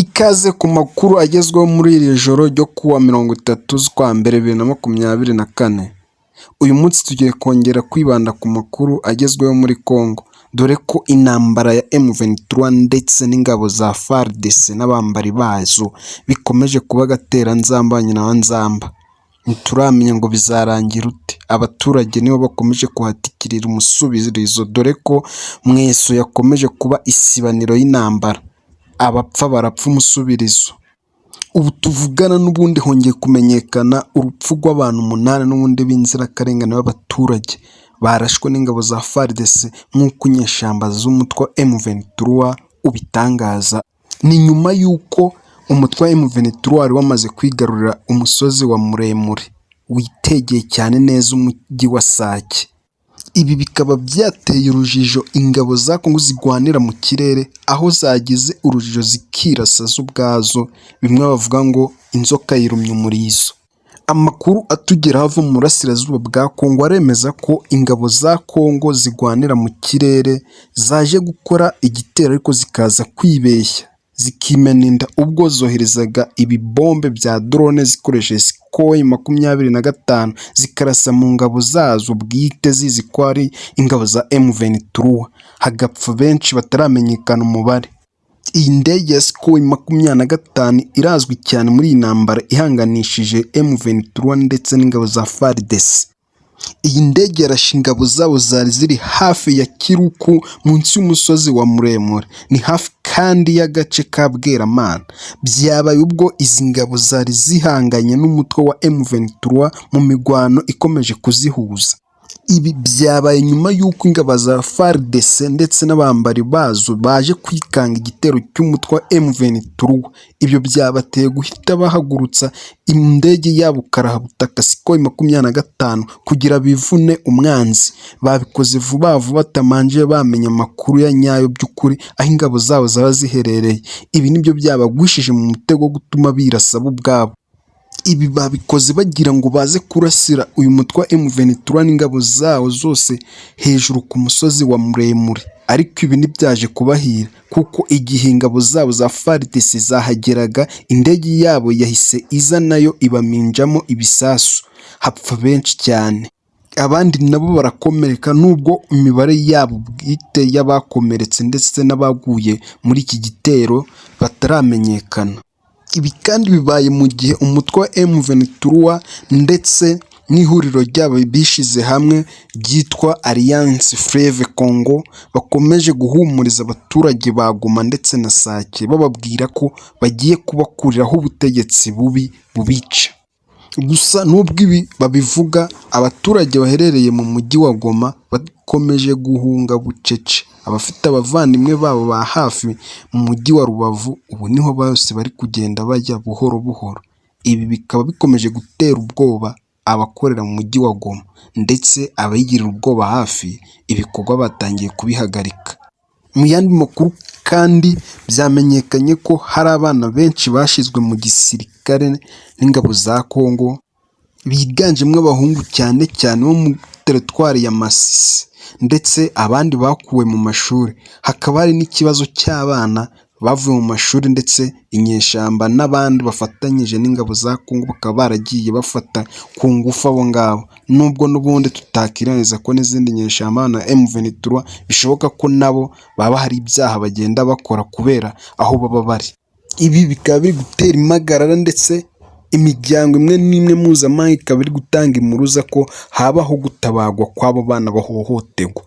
Ikaze ku makuru agezweho muri iri joro ryo kuwa 30 z'ukwa mbere 2024. Uyu munsi tugiye kongera kwibanda ku makuru agezweho muri Congo, dore ko intambara ya M23 ndetse n'ingabo za FARDC n'abambari bazo bikomeje kuba agatereranzamba nyina wa nzamba. Ntituramenya ngo bizarangira ute. Abaturage nibo bakomeje kuhatikirira umusubirizo, dore ko Mweso yakomeje kuba isibaniro y'intambara. Abapfa barapfa umusubirizo. Ubu tuvugana n'ubundi hongeye kumenyekana urupfu rw'abantu 8 n'ubundi b'inzirakarengane b'abaturage barashwe n'ingabo za FARDC nk'uko inyeshyamba z'umutwe wa M23 ubitangaza. Ni nyuma y'uko umutwe wa M23 wari wamaze kwigarurira umusozi wa Muremure witegeye cyane neza umujyi wa Sake. Ibi bikaba byateye urujijo ingabo za Congo zirwanira mu kirere, aho zagize urujijo zikirasa zo ubwazo, bimwe bavuga ngo inzoka yirumye umurizo. Amakuru atugeraho ava mu burasirazuba bwa Congo aremeza ko ingabo za Congo zirwanira mu kirere zaje gukora igitero ariko zikaza kwibeshya zikimena inda ubwo zoherezaga ibibombe bya drone zikoresheje Sukhoi 25, zikarasa mu ngabo zazo bwite zizi ko ari ingabo za M23, hagapfa benshi bataramenyekana umubare. Iyi ndege ya Sukhoi 25 irazwi cyane muri iyi ntambara ihanganishije M23 ndetse n'ingabo za FARDC. Iyi ndege yarashe ingabo zabo zari ziri hafi ya Kiruku munsi y'umusozi wa Muremure, ni hafi kandi y'agace ka Bweramana. Byabaye ubwo izi ngabo zari zihanganye n'umutwe wa M23 mu mirwano ikomeje kuzihuza. Ibi byabaye nyuma y'uko ingabo za FARDC ndetse n'abambari bazo baje kwikanga igitero cy'umutwe wa M23. Ibyo byabateye guhita bahagurutsa indege yabo karahabutaka Sukhoi 25 kugira bivune umwanzi. Babikoze vuba vuba batabanje bamenya amakuru ya nyayo by'ukuri aho ingabo zabo zaba ziherereye. Ibi nibyo byabagwishije mu mutego wo gutuma birasa bo ubwabo. Ibi babikoze bagira ngo baze kurasira uyu mutwe wa M23 n'ingabo zawo zose hejuru ku musozi wa Muremure, ariko ibi ntibyaje kubahira kuko igihe ingabo zabo za FARDC zahageraga, indege yabo yahise iza nayo ibaminjamo ibisasu, hapfa benshi cyane, abandi nabo barakomereka, nubwo imibare yabo bwite y'abakomeretse ndetse n'abaguye muri iki gitero bataramenyekana. Ibi kandi bibaye mu gihe umutwe wa M23 ndetse n'ihuriro ryabo bishyize hamwe ryitwa Alliance Fleuve Congo bakomeje guhumuriza abaturage ba Goma ndetse na Sake, bababwira ko bagiye kubakuriraho ubutegetsi bubi bubica. Gusa nubwo ibi babivuga, abaturage baherereye mu mujyi wa Goma bakomeje guhunga bucece. Abafite abavandimwe babo ba hafi mu mujyi wa Rubavu ubu niho bose bari kugenda bajya buhoro buhoro. Ibi bikaba bikomeje gutera ubwoba abakorera mu mujyi wa Goma, ndetse abayigirira ubwoba hafi ibikorwa batangiye kubihagarika. Mu yandi makuru kandi, byamenyekanye ko hari abana benshi bashyizwe mu gisirikare n'ingabo za Congo, biganjemo abahungu cyane cyane bo muri teritwari ya Masisi, ndetse abandi bakuwe mu mashuri. Hakaba hari n'ikibazo cy'abana bavuye mu mashuri, ndetse inyeshyamba n'abandi bafatanyije n'ingabo za Congo bakaba baragiye bafata ku ngufu abo ngabo, nubwo n'ubundi tutakirengagiza ko n'izindi nyeshyamba na M23 bishoboka ko nabo baba hari ibyaha bagenda bakora kubera aho baba bari. Ibi bikaba biri gutera impagarara, ndetse imiryango imwe n'imwe mpuzamahanga ikaba iri gutanga impuruza ko habaho gutabarwa kw'abo bana bahohoterwa.